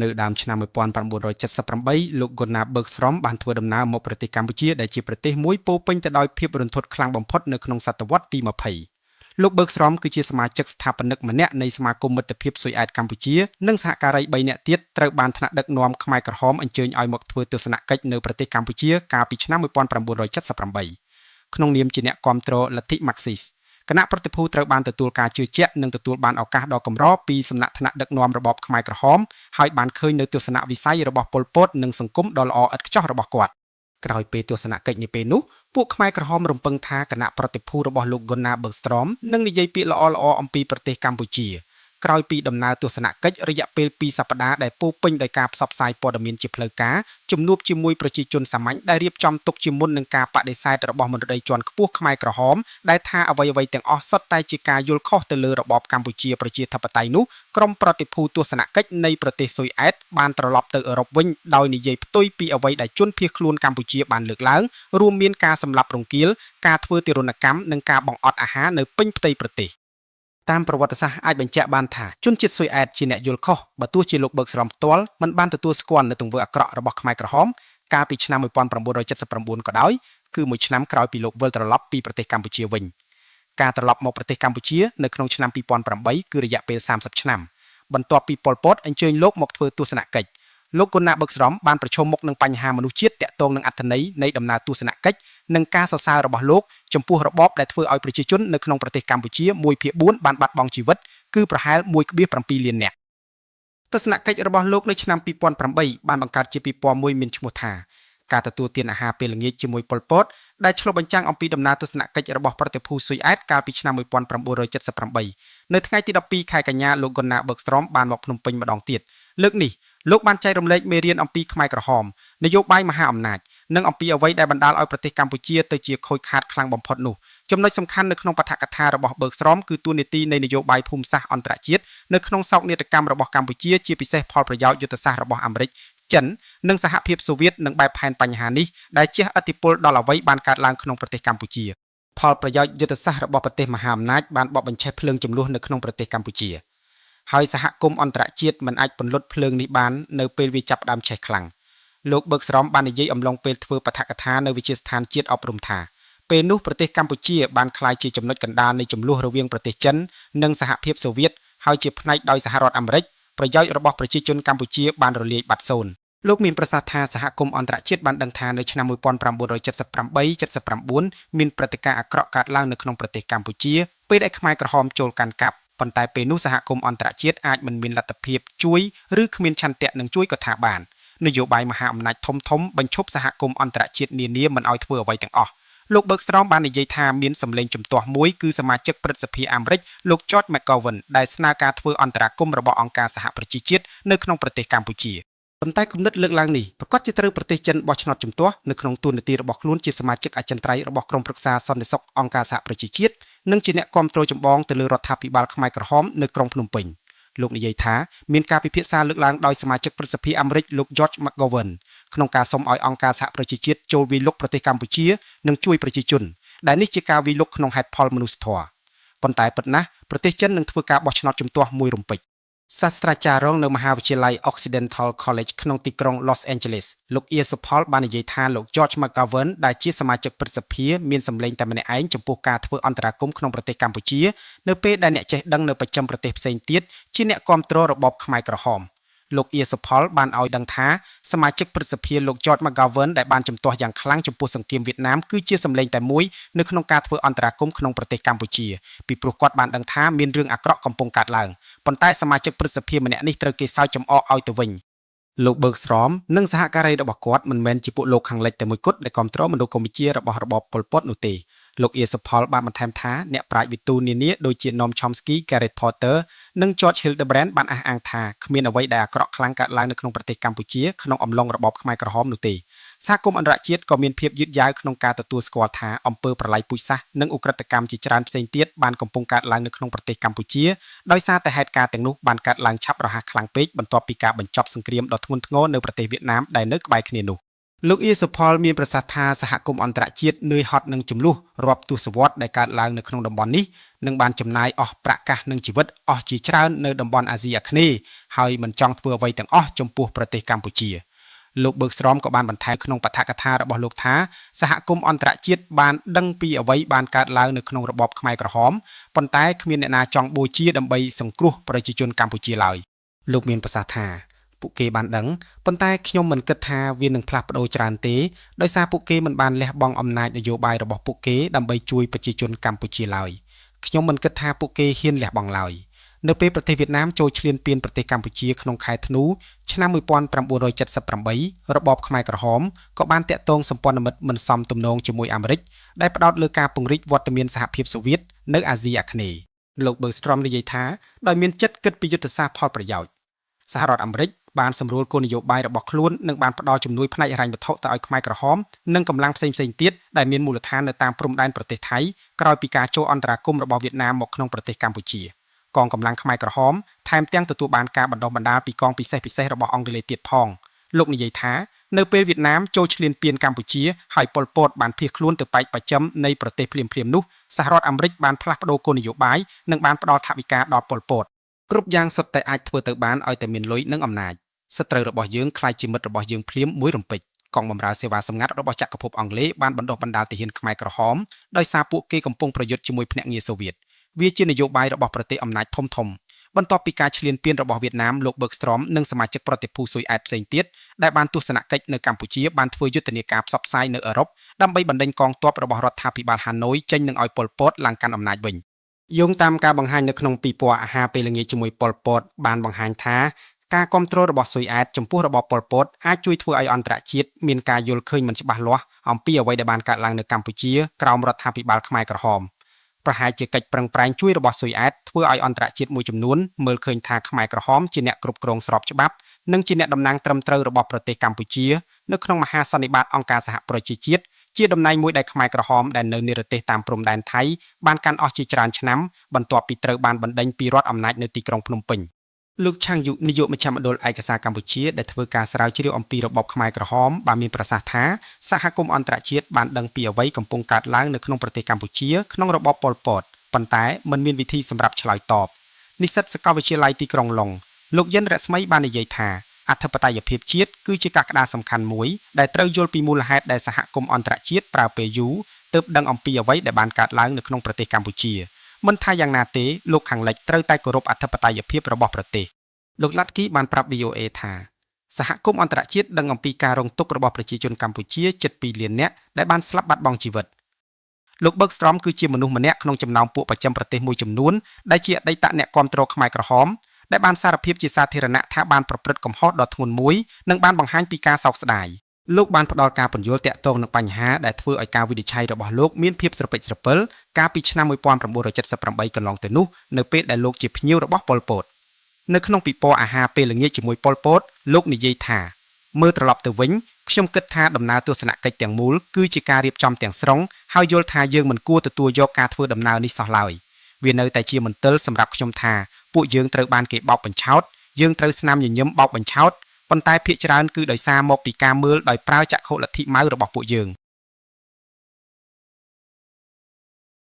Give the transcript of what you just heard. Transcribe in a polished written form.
នៅដើមឆ្នាំ1978លោក Gunnar Bergstrom បានធ្វើដំណើរមកប្រទេសកម្ពុជាដែលជាប្រទេសមួយពោរពេញទៅដោយភាពរន្ធត់ខ្លាំងបំផុតនៅក្នុងសតវត្សទី20លោក Bergstrom គឺជាសមាជិកស្ថាបនិកម្នាក់នៃសមាគមមិត្តភាពស៊ុយអែតកម្ពុជានិងសហការី3នាក់ទៀតត្រូវបានថ្នាក់ដឹកនាំខ្មែរក្រហមអញ្ជើញឲ្យមកធ្វើទស្សនកិច្ចនៅប្រទេសកម្ពុជាកាលពីឆ្នាំ1978ក្នុងនាមជាអ្នកគាំទ្រលទ្ធិម៉ាក់ស៊ីសគណៈប្រតិភូត្រូវបានទទួលការជឿជាក់និងទទួលបានឱកាសដ៏កម្រពីសំណាក់ថ្នាក់ដឹកនាំរបបខ្មែរក្រហមហើយបានឃើញនៅទស្សនវិស័យរបស់ប៉ុលពតនិងសង្គមដ៏ល្អឥតខ្ចោះរបស់គាត់ក្រោយពេលទស្សនកិច្ចនាពេលនោះពួកខ្មែរក្រហមរំពឹងថាគណៈប្រតិភូរបស់លោក Gunnar Bergstrom នឹងនិយាយពាក្យល្អៗអំពីប្រទេសកម្ពុជាក្រោយពីដំណើរទស្សនកិច្ចរយៈពេល2សប្តាហ៍ដែលពោរពេញដោយការផ្សព្វផ្សាយព័ត៌មានជាផ្លូវការជំនួបជាមួយប្រជាជនសាមញ្ញដែលរៀបចំទុកជាមុននឹងការបដិសេធរបស់មន្ត្រីជាន់ខ្ពស់ខ្មែរក្រហមដែលថាអ្វីៗទាំងអស់សុទ្ធតែជាការយល់ខុសទៅលើរបបកម្ពុជាប្រជាធិបតេយ្យនោះក្រុមប្រតិភូទស្សនកិច្ចនៃប្រទេសស៊ុយអែតបានត្រឡប់ទៅអឺរ៉ុបវិញដោយនិយាយផ្ទុយពីអ្វីដែលជនភៀសខ្លួនកម្ពុជាបានលើកឡើងរួមមានការសម្លាប់រង្គាលការធ្វើទារុណកម្មនិងការបង្អត់អាហារនៅពេញផ្ទៃប្រទេសតាមប្រវត្តិសាស្ត្រអាចបញ្ជាក់បានថាជនជាតិស៊ុយអែតជាអ្នកយល់ខុសបើទោះជាលោកបឺកស្រមផ្ទាល់មិនបានទទួលស្គាល់នៅទង្វើអាក្រក់របស់ខ្មែរក្រហមកាលពីឆ្នាំ1979ក៏ដោយគឺមួយឆ្នាំក្រោយពីលោកវិលត្រឡប់ពីប្រទេសកម្ពុជាវិញការត្រឡប់មកប្រទេសកម្ពុជានៅក្នុងឆ្នាំ2008គឺរយៈពេល30ឆ្នាំបន្ទាប់ពីប៉ុលពតអញ្ជើញលោកមកធ្វើទស្សនកិច្ចលោកគុណាបឹកស្រមបានប្រឈមមុខនឹងបញ្ហាមនុស្សជាតិតាក់ទងនឹងអត្ថន័យនៃដំណើរទស្សនកិច្ចនិងការសរសើររបស់លោកចំពោះរបបដែលធ្វើឲ្យប្រជាជននៅក្នុងប្រទេសកម្ពុជា1ភាគ4បានបាត់បង់ជីវិតគឺប្រហែល1.7លាននាក់ទស្សនកិច្ចរបស់លោកនៅឆ្នាំ2008បានបង្កើតជាពិព័រណ៍មួយមានឈ្មោះថាការទទួលទានអាហារពេលល្ងាចជាមួយប៉ុលពតដែលឆ្លុះបញ្ចាំងអំពីដំណើរទស្សនកិច្ចរបស់ប្រតិភូស៊ុយអែតកាលពីឆ្នាំ1978នៅថ្ងៃទី12ខែកញ្ញាលោក Gunnar Bergstrom បានមកភ្នំពេញម្ដងទៀតលើកនេះលោកបានចែករំលែកមេរៀនអំពីខ្មែរក្រហមនយោបាយមហាអំណាចនិងអំពីអ្វីដែលបណ្ដាលឲ្យប្រទេសកម្ពុជាទៅជាខូចខាតខ្លាំងបំផុតនោះចំណុចសំខាន់នៅក្នុងបឋកថារបស់ Bergstrom គឺតួនាទីនៃនយោបាយភូមិសាស្ត្រអន្តរជាតិនៅក្នុងសោកនាដកម្មរបស់កម្ពុជាជាពិសេសផលប្រយោជន៍យុទ្ធសាស្ត្ររបស់អាមេរិកចិននិងសហភាពសូវៀតនឹងបែបផែនបញ្ហានេះដែលជះឥទ្ធិពលដល់អ្វីបានកើតឡើងក្នុងប្រទេសកម្ពុជាផលប្រយោជន៍យុទ្ធសាស្ត្ររបស់ប្រទេសមហាអំណាចបានបបបញ្ឆេះភ្លើងចំនួននៅក្នុងប្រទេសកម្ពុជាហើយសហគមន៍អន្តរជាតិមិនអាចពន្លត់ភ្លើងនេះបាននៅពេលវាចាប់ផ្ដើមឆេះខ្លាំងលោកបឺកស្រមបាននិយាយអំឡុងពេលធ្វើបឋកថានៅវិទ្យាស្ថានជាតិអប់រំថាពេលនោះប្រទេសកម្ពុជាបានក្លាយជាចំណុចកណ្ដាលនៃចំនួនរវាងប្រទេសចិននិងសហភាពសូវៀតហើយជាផ្នែកដោយសហរដ្ឋអាមេរិកប្រយោជន៍របស់ប្រជាជនកម្ពុជាបានរលាយបាត់សូន្យលោកមានប្រសាសន៍ថាសហគមន៍អន្តរជាតិបានដឹងថានៅឆ្នាំ1978 79មានព្រឹត្តិការណ៍អាក្រក់កើតឡើងនៅក្នុងប្រទេសកម្ពុជាពេលដែលខ្មែរក្រហមចូលកាន់កាប់ប៉ុន្តែពេលនោះសហគមន៍អន្តរជាតិអាចមិនមានលទ្ធភាពជួយឬគ្មានឆន្ទៈនឹងជួយក៏ថាបាននយោបាយមហាអំណាចធំធំបញ្ឈប់សហគមន៍អន្តរជាតិនានាមិនឲ្យធ្វើអ្វីទាំងអស់លោក Bergstrom បាននិយាយថាមានសម្លេងជំទាស់មួយគឺសមាជិកព្រឹទ្ធសភាអាមេរិកលោក George McGovern ដែលស្នើការធ្វើអន្តរាគមន៍របស់អង្គការសហប្រជាជាតិនៅក្នុងប្រទេសកម្ពុជាប៉ុន្តែគំនិតលើកឡើងនេះប្រកាសជាត្រូវប្រទេសចិនបោះឆ្នោតជំទាស់នៅក្នុងទួនាទីរបស់ខ្លួនជាសមាជិកអចិន្ត្រៃយ៍របស់ក្រុមប្រឹក្សាសន្តិសុខអង្គការសហប្រជាជាតិនិងជាអ្នកគាំទ្រចម្បងទៅលើរដ្ឋាភិបាលខ្មែរក្រហមនៅក្រុងភ្នំពេញលោកនិយាយថាមានការពិភាក្សាលើកឡើងដោយសមាជិកព្រឹទ្ធសភាអាមេរិកលោក George McGovern ក្នុងការសុំឲ្យអង្គការសហប្រជាជាតិចូលវាយលុកប្រទេសកម្ពុជានិងជួយប្រជាជនដែលនេះជាការវាយលុកក្នុងហេតុផលមនុស្សធម៌ប៉ុន្តែពិតណាស់ប្រទេសចិននឹងធ្វើការបោះឆ្នោតជំទាស់មួយរំពេចសាស្ត្រាចារ្យរងនៅមហាវិទ្យាល័យ Occidental College ក្នុងទីក្រុង Los Angeles លោកអៀសុផលបាននិយាយថាលោក George McGovern ដែលជាសមាជិកព្រឹទ្ធសភាមានសម្លេងតែម្នាក់ឯងចំពោះការធ្វើអន្តរាគមន៍ក្នុងប្រទេសកម្ពុជានៅពេលដែលអ្នកចេះដឹងនៅប្រចាំប្រទេសផ្សេងទៀតជាអ្នកគាំទ្ររបបខ្មែរក្រហមលោកអៀសុផលបានឲ្យដឹងថាសមាជិកព្រឹទ្ធសភាលោក George McGovern ដែលបានជំទាស់យ៉ាងខ្លាំងចំពោះសង្គ្រាមវៀតណាមគឺជាសម្លេងតែមួយនៅក្នុងការធ្វើអន្តរាគមន៍ក្នុងប្រទេសកម្ពុជាពីព្រោះគាត់បានដឹងថាមានរឿងអាក្រក់កំពុងកើតឡើងប៉ុន្តែសមាជិកព្រឹទ្ធសភាម្នាក់នេះត្រូវគេសើចចំអកឲ្យទៅវិញលោកបឺកស្រមនិងសហការីរបស់គាត់មិនមែនជាពួកលោកខាងលិចតែមួយគត់ដែលគ្រប់គ្រងមនោគមវិជ្ជារបស់របបប៉ុលពតនោះទេលោកអៀសុផលបានបន្ថែមថាអ្នកប្រាជ្ញវិទូនានាដូចជា Noam Chomsky, Gareth Porter និង George Hildebrand បានអះអាងថាគ្មានអ្វីដែលអាក្រក់ខ្លាំងកើតឡើងនៅក្នុងប្រទេសកម្ពុជាក្នុងអំឡុងរបបខ្មែរក្រហមនោះទេសហគមន៍អន្តរជាតិក៏មានភាពយឺតយ៉ាវក្នុងការទទួលស្គាល់ថាអំពើប្រល័យពូជសាសន៍និងឧក្រិដ្ឋកម្មជាច្រើនផ្សេងទៀតបានកំពុងកើតឡើងនៅក្នុងប្រទេសកម្ពុជាដោយសារតែហេតុការណ៍ទាំងនោះបានកើតឡើងឆាប់រហ័សខ្លាំងពេកបន្ទាប់ពីការបញ្ចប់សង្គ្រាមដ៏ធ្ងន់ធ្ងរនៅប្រទេសវៀតណាមដែលនៅក្បែរគ្នានោះ លោកអៀសុផលមានប្រសាសន៍ថាសហគមន៍អន្តរជាតិនឿយហត់នឹងជម្លោះរាប់ទសវត្សរ៍ដែលកើតឡើងនៅក្នុងតំបន់នេះនិងបានចំណាយអស់ប្រាក់កាសនិងជីវិតអស់ជាច្រើននៅតំបន់អាស៊ីអាគ្នេយ៍ហើយមិនចង់ធ្វើអ្វីទាំងអស់ចំពោះប្រទេសកម្ពុជាលោកបឺកស្រមក៏បានបន្ថែមក្នុងបឋកថារបស់លោកថាសហគមន៍អន្តរជាតិបានដឹងពីអ្វីបានកើតឡើងនៅក្នុងរបបខ្មែរក្រហមប៉ុន្តែគ្មានអ្នកណាចង់បូជាដើម្បីសង្គ្រោះប្រជាជនកម្ពុជាឡើយលោកមានប្រសាសន៍ថាពួកគេបានដឹងប៉ុន្តែខ្ញុំមិនគិតថាវានឹងផ្លាស់ប្ដូរច្រើនទេដោយសារពួកគេមិនបានលះបង់អំណាចនយោបាយរបស់ពួកគេដើម្បីជួយប្រជាជនកម្ពុជាឡើយខ្ញុំមិនគិតថាពួកគេហ៊ានលះបង់ឡើយនៅពេលប្រទេសវៀតណាមចូលឈ្លានពានប្រទេសកម្ពុជាក្នុងខែធ្នូឆ្នាំ1978របបខ្មែរក្រហមក៏បានតាក់ទងសម្ព័ន្ធមិត្តមិនសមទំនងជាមួយអាមេរិកដែលផ្ដោតលើការពង្រីកវត្តមានសហភាពសូវៀតនៅអាស៊ីអាគ្នេយ៍លោក Bergstrom និយាយថាដោយមានចិត្តគិតពីយុទ្ធសាស្ត្រផលប្រយោជន៍សហរដ្ឋអាមេរិកបានសម្រួលគោលនយោបាយរបស់ខ្លួននិងបានផ្ដល់ជំនួយផ្នែកហិរញ្ញវត្ថុទៅឲ្យខ្មែរក្រហមនិងកម្លាំងផ្សេងៗទៀតដែលមានមូលដ្ឋាននៅតាមព្រំដែនប្រទេសថៃក្រោយពីការចូលអន្តរាគមន៍របស់វៀតណាមមកក្នុងប្រទេសកម្ពុជាកងកម្លាំងខ្មែរក្រហមថែមទាំងទទួលបានការបណ្ដុះបណ្ដាលពីកងពិសេសៗរបស់អង់គ្លេសទៀតផងលោកនិយាយថានៅពេលវៀតណាមចូលឈ្លានពានកម្ពុជាហើយប៉ុលពតបានភៀសខ្លួនទៅប៉ែកបច្ចឹមនៃប្រទេសភ្លាមៗនោះសហរដ្ឋអាមេរិកបានផ្លាស់ប្ដូរគោលនយោបាយនិងបានផ្ដល់ថវិកាដល់ប៉ុលពតគ្រប់យ៉ាងសុទ្ធតែអាចធ្វើទៅបានឲ្យតែមានលុយនិងអំណាចសត្រូវរបស់យើងក្លាយជាមិត្តរបស់យើងភ្លាមមួយរំពេចកងបម្រើសេវាសម្ងាត់របស់ចក្រភពអង់គ្លេសបានបណ្ដុះបណ្ដាលទាហានខ្មែរក្រហមដោយសារពួកគេកំពុងប្រយុទ្ធជាមួយភ្នាក់ងារសូវៀតវាជានយោបាយរបស់ប្រទេសអំណាចធំធំបន្ទាប់ពីការឈ្លានពានរបស់វៀតណាមលោក Bergstrom និងសមាជិកប្រតិភូស៊ុយអែតផ្សេងទៀតដែលបានទស្សនកិច្ចនៅកម្ពុជាបានធ្វើយុទ្ធនាការផ្សព្វផ្សាយនៅអឺរ៉ុបដើម្បីបណ្ដេញកងទ័ពរបស់រដ្ឋាភិបាលហាណូយចេញនិងឲ្យប៉ុលពតឡើងកាន់អំណាចវិញយោងតាមការបង្ហាញនៅក្នុងពិព័រណ៍អាហារពេលល្ងាចជាមួយប៉ុលពតបានបង្ហាញថាការគ្រប់គ្រងរបស់ស៊ុយអែតចំពោះរបបប៉ុលពតអាចជួយធ្វើឲ្យអន្តរជាតិមានការយល់ឃើញមិនច្បាស់លាស់អំពីអ្វីដែលបានកើតឡើងនៅកម្ពុជាក្រោមរដ្ឋាភិបាលខ្មែរក្រហមប្រហែលជាកិច្ចប្រឹងប្រែងជួយរបស់ស៊ុយអែតធ្វើឲ្យអន្តរជាតិមួយចំនួនមើលឃើញថាខ្មែរក្រហមជាអ្នកគ្រប់គ្រងស្របច្បាប់និងជាអ្នកតំណាងត្រឹមត្រូវរបស់ប្រទេសកម្ពុជានៅក្នុងមហាសន្និបាតអង្គការសហប្រជាជាតិជាតំណែងមួយដែលខ្មែរក្រហមដែលនៅនិរទេសតាមព្រំដែនថៃបានកាន់អស់ជាច្រើនឆ្នាំបន្ទាប់ពីត្រូវបានបណ្ដេញពីរដ្ឋអំណាចនៅទីក្រុងភ្នំពេញលោកឆាងយុនាយកមជ្ឈមណ្ឌលឯកសារកម្ពុជាដែលធ្វើការស្រាវជ្រាវអំពីរបបខ្មែរក្រហមបានមានប្រសាសន៍ថាសហគមន៍អន្តរជាតិបានដឹងពីអ្វីកំពុងកើតឡើងនៅក្នុងប្រទេសកម្ពុជាក្នុងរបបប៉ុលពតប៉ុន្តែមិនមានវិធីសម្រាប់ឆ្លើយតបនិស្សិតសាកលវិទ្យាល័យទីក្រុងឡុងលោកយិនរស្មីបាននិយាយថាអធិបតេយ្យភាពជាតិគឺជាកក្កដាសំខាន់មួយដែលត្រូវយល់ពីមូលហេតុដែលសហគមន៍អន្តរជាតិប្រើពេលយូរទើបដឹងអំពីអ្វីដែលបានកើតឡើងនៅក្នុងប្រទេសកម្ពុជាមិនថាយ៉ាងណាទេលោកខាងលិចត្រូវតែគោរពអធិបតេយ្យភាពរបស់ប្រទេសលោកឡាត់គីបានប្រាប់ VOA ថាសហគមន៍អន្តរជាតិដឹងអំពីការរងទុក្ខរបស់ប្រជាជនកម្ពុជាជិត2លាននាក់ដែលបានស្លាប់បាត់បង់ជីវិតលោក Bergstrom គឺជាមនុស្សម្នាក់ក្នុងចំណោមពួកបច្ចឹមប្រទេសមួយចំនួនដែលជាអតីតអ្នកគាំទ្រខ្មែរក្រហមដែលបានសារភាពជាសាធារណៈថាបានប្រព្រឹត្តកំហុសដ៏ធ្ងន់មួយនិងបានបង្ហាញពីការសោកស្ដាយលោកបានផ្ដល់ការពន្យល់ទាក់ទងនឹងបញ្ហាដែលធ្វើឲ្យការវិនិច្ឆ័យរបស់លោកមានភាពស្រពេចស្រពិលកាលពីឆ្នាំ1978កន្លងទៅនោះនៅពេលដែលលោកជាភ្ញៀវរបស់ប៉ុលពតនៅក្នុងពិព័រណ៍អាហារពេលល្ងាចជាមួយប៉ុលពតលោកនិយាយថាមើលត្រឡប់ទៅវិញខ្ញុំគិតថាដំណើរទស្សនកិច្ចទាំងមូលគឺជាការរៀបចំទាំងស្រុងហើយយល់ថាយើងមិនគួរទទួលយកការធ្វើដំណើរនេះសោះឡើយវានៅតែជាមន្ទិលសម្រាប់ខ្ញុំថាពួកយើងត្រូវបានគេបោកបញ្ឆោតយើងត្រូវស្នាមញញឹមបោកបញ្ឆោតប៉ុន្តែភាគច្រើនគឺដោយសារមកពីការមើលដោយប្រើចក្ខុលទ្ធិម៉ៅរបស់ពួកយើង។